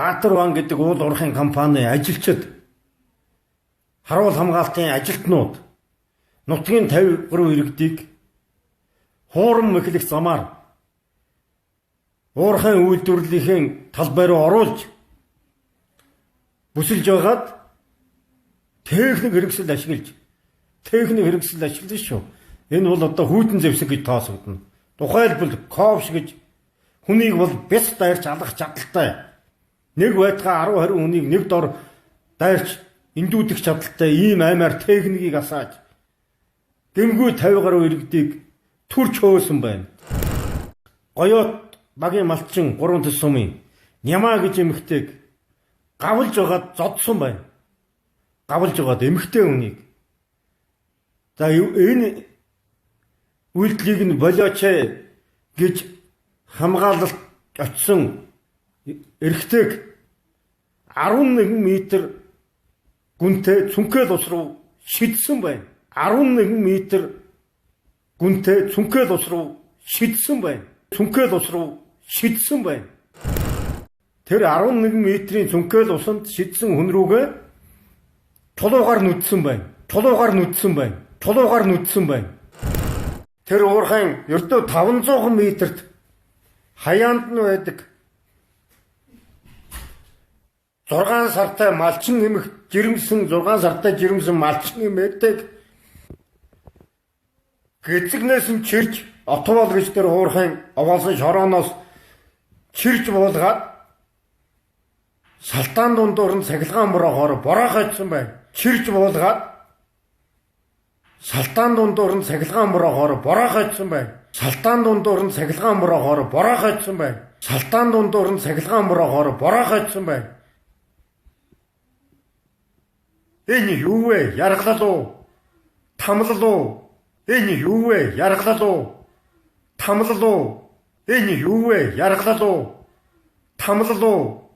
Баатарван гэдэг уул уурхайн компани ажилчид, харуул хамгаалтын ажилтнууд нутгийн 50 гаруй иргэдийг хуурам мэхлэх замаар уурхайн үйлдвэрлэлийн талбай руу оруулж бүсэлж байгаад техник хэрэгсэл ашиглаж, техник хэрэгсэл ашиглаж шүү. Энэ бол одоо хүйтэн зэвсэг гэж тооцогдоно. Тухайлбал ковш гэж хүнийг бол бяц дайрч алах чадалтай. Нэг байтугай 10 20 хүнийг нэг дор дайрч эндүүдэх чадалтай ийм аймаар техникийг асааж гэмгүй 50 гаруй иргэдийг төрч хөөсөн байна. Гоёот багийн малчин 3 төс сумын Нямаа гэж эмэгтэйг гавлж байгаад зодсон байна. Гавлж байгаад эмэгтэй хүнийг. За, энэ үйлдэлийг нь болооч гэж хамгаалалт очсон эрэгтэйг 11 м гүнтэй цүнхэл ус руу шидсэн байна. 11 м гүнтэй цүнхэл ус руу шидсэн байна. Цүнхэл ус руу шидсэн байна. Тэр 11 м-ийн цүнхэл усанд шидсэн хүн рүүгээ чулуугаар нүдсэн байна. Чулуугаар нүдсэн байна. Чулуугаар нүдсэн байна. Тэр уурхайн ердөө 500 м-т хаяанд нь байдаг 6 сартай малчин эмх жирэмсэн, 6 сартай жирэмсэн малчин эмэгтэйг гэзэгнээс нь чирч, Отвол гэж тэр уурхайн овоолсон шорооноос чирч буулгаад салтаан дундуур нь цахилгаан бороохоор бороохойдсон байна. Чирч буулгаад салтаан дундуур нь цахилгаан бороохоор бороохойдсон байна. Салтаан дундуур нь цахилгаан бороохоор бороохойдсон байна. Салтаан дундуур нь цахилгаан бороохоор бороохойдсон байна. Энэ юу вэ? Яргалал уу? Тамлал уу? Энэ юу вэ? Яргалал уу? Тамлал уу? Энэ юу вэ? Яргалал уу? Тамлал уу?